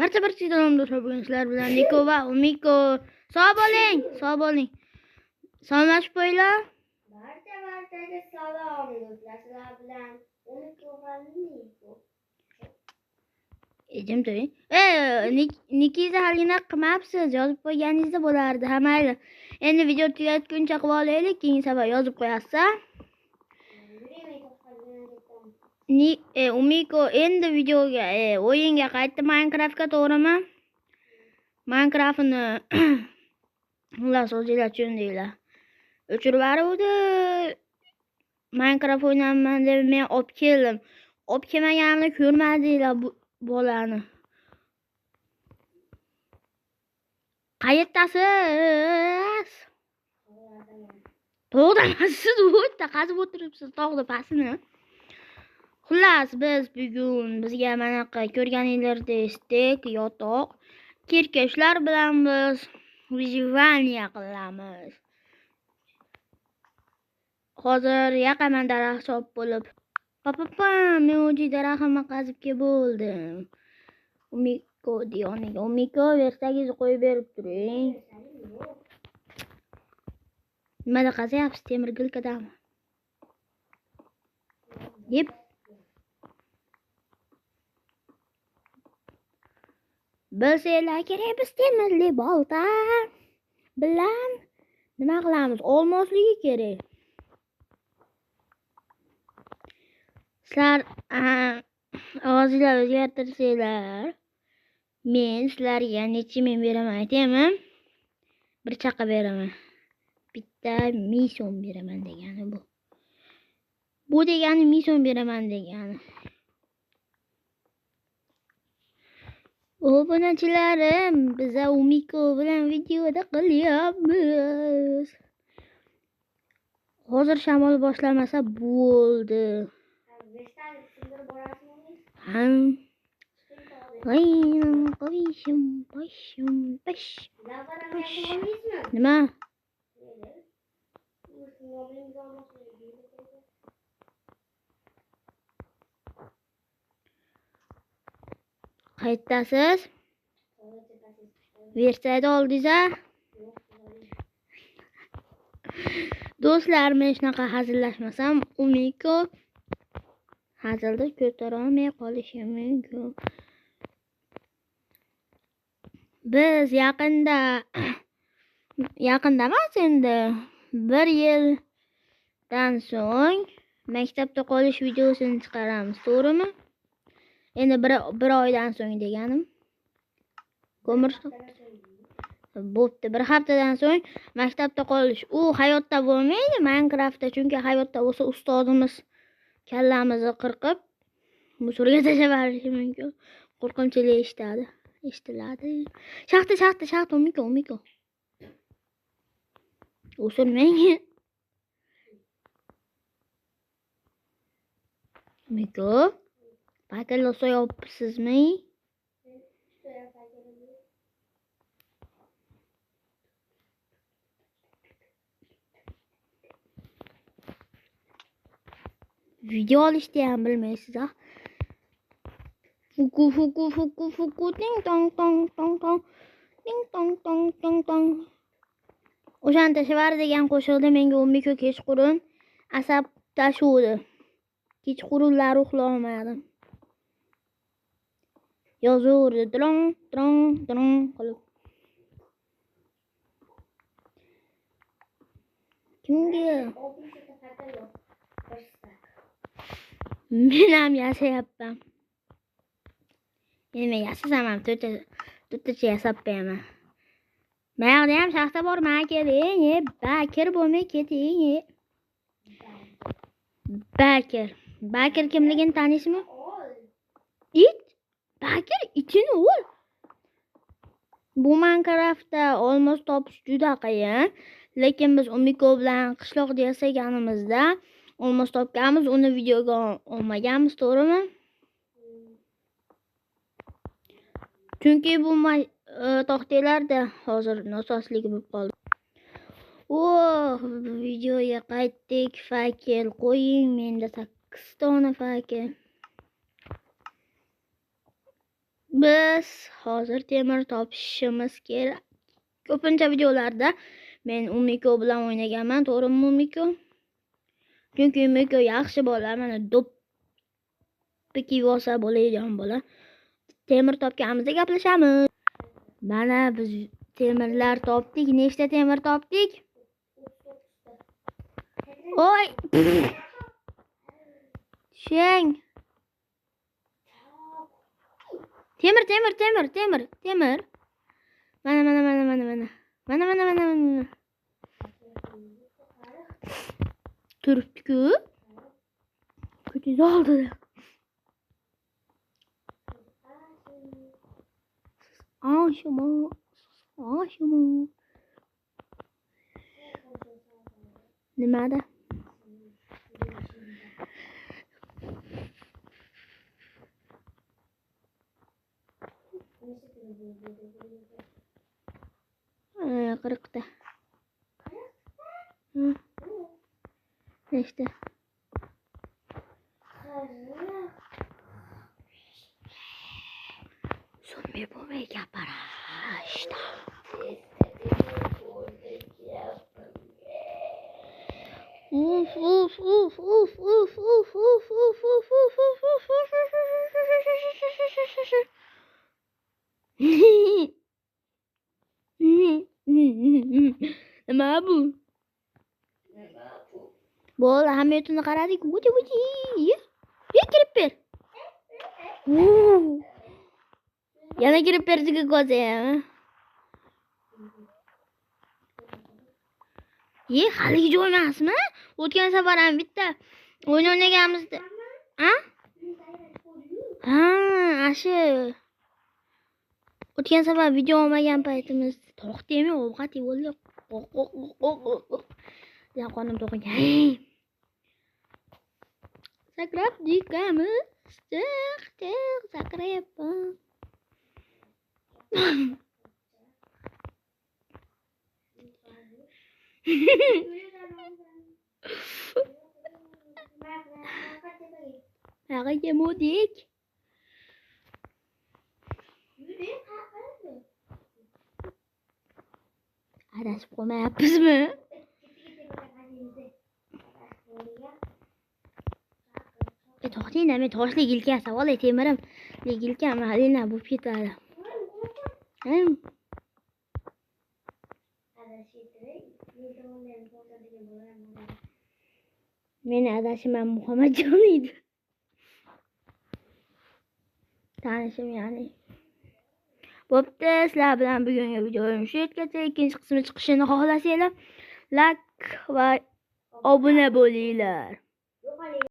Barcha barcha do'stlar, bugun sizlar bilan Niko va Umiko. Sog' bo'ling, sog' bo'ling. Salomlashib qo'yinglar. Barcha barchaga salom do'stlar, sizlar bilan Umiko va Niko. Ejim to'y. Nikiza haligina qilmabsiz, yozib qo'yganingizda bo'lardi. Ha, mayli. Endi video tugatguncha qilib olaylik, keyingi safar yozib qo'yasiz. Umiko endi videoga, o'yinga qaytdi Minecraftga, to'g'rimi? Minecraftni xullas o'zinglar tushundinglar. O'chirib yuboruvdi. Minecraft o'ynayman deb men olib keldim. Olib kelmaganimni ko'rmadinglar bu bolani. Qayerdasiz? Tog'da emassiz, u yerda qazib o'tiribsiz tog'da pastini. Xullas, biz bugun bizga manaqa ko'rganinglardek stek, yotoq, kirkashlar bilan biz выживание qilamiz. Hozir yaqaman daraxt chopib bo'lib. Pa-pa-pa, men o'zi daraxtimni qazib kelib bo'ldim. Umiko diyoniga, Umiko versangiz qo'yib berib turing. Nimada qazyapsiz? Temir gilkadami? Deb bilsanglar kerak, biz temirli bolta bilan nima qilamiz? Olmosligi kerak. Sizlar ovozinglar o'zgartirsanglar, men sizlarga necha ming beraman aytaymi? Bir chaqa beraman. Bitta 1000 so'm beraman degani bu. Bu degani 1000 so'm beraman degani. Obunachilarim, biza Umiko bilan videoda qilyapmiz. Hozir shamol boshlamasa bo'ldi. Ha. Qo'yishim, boshim, bosh. Nima? Qayerdasiz? Versiyada oldingiz-a? Do'stlar, men shunaqa hazillashmasam, Umiko hazilni ko'tara olmay qolishi mumkin. Biz yaqinda emas endi, bir yildan so'ng maktabda qolish videosini chiqaramiz, to'g'rimi? Endi bir oydan so'ng deganim. Ko'mir bo'pti, bir haftadan so'ng maktabda qolish. U hayotda bo'lmaydi Minecraftda, chunki hayotda bo'lsa ustozimiz kallamizni qirqib musorga tashlab yuborishi mumkin. Qo'rqinchli eshitiladi. Shaxta, shaxta, shaxta, Umiko, Umiko. O'sirmang. Umiko, pakel so'yapsizmi? Video olishni ham bilmaysiz, a? Fuku fuku fuku fuku ding dong dong dong dong ding dong dong dong dong. O'shanda shivar degan qo'shiqda menga Umiko kechqurun asab tashuvdi. Kechqurunlar uxlolmadim. Yozuvdi drong drong drong qilib. Kimga? Men ham yasayapman. Endi men yasasam ham to'rttacha yasab qo'yaman. Mayog'da ham shaxta bor, mana keling, Bakir bo'lmay keting. Bakir. Bakir kimligini taniysizmi? It. Bakir itini o'l. Bu Minecraftda olmos topish juda qiyin, lekin biz Umiko bilan qishloqda yasaganimizda olmos topganmiz, uni videoga olmaganmiz, to'g'rimi? Chunki bu to'xtaylarda hozir nosozligi bo'lib qoldi. Oh, videoga qaytdik. Fakel qo'ying, menda 8 dona fakel. Biz hozir temir topishimiz kerak. Ko'pincha videolarda men Umiko bilan o'ynaganman, to'g'rimi Umiko? Chunki Umiko yaxshi bola, mana do'ppi kiyib olsa bo'ladigan bola. Temir topganimizda gaplashamiz. Mana biz temirlar topdik. Nechta temir topdik? Oy! Tushing. Temir, temir, temir, temir, temir. Mana, mana, mana, mana, mana. Mana, mana, mana, mana. Turibdi-ku. Ko'tingiz oldida. Oshimi? Oshimi? Nimada? Qirqta. Nechta? Zombi bo'lmay gapirishdi. Uf uf uf uf uf uf uf uf uf uf uf uf uf. Nima bu? Bo'ldi, hamma yurtini qaradik. Uji uji. Ye kirib ber. Yana kirib berdiga ko'zi ham. Ye, haligi joy emasmi? O'tgan safar ham bitta o'yin o'ynaganimizda. Ha? Ha, ashu. O'tgan safar video olmagan paytimizda to'xtaymi, ovqat yeb bo'ldi. Ya qonim to'qingan. Sakrab dikamiz. Tiq tiq sakrayapman. Qayoqqa kelmovdik? Adashib qolmayapmizmi? To'xtang, men toshli yelka savol temirim. Yelkam halina bo'lib ketadi. Meni adashim ham Muhammadjon edi. Tanishim ya'ni. Bo'pti, sizlar bilan bugungi videoyim shu yergacha. Ikkinchi qismi chiqishini xohlasanglar, like va obuna bo'linglar.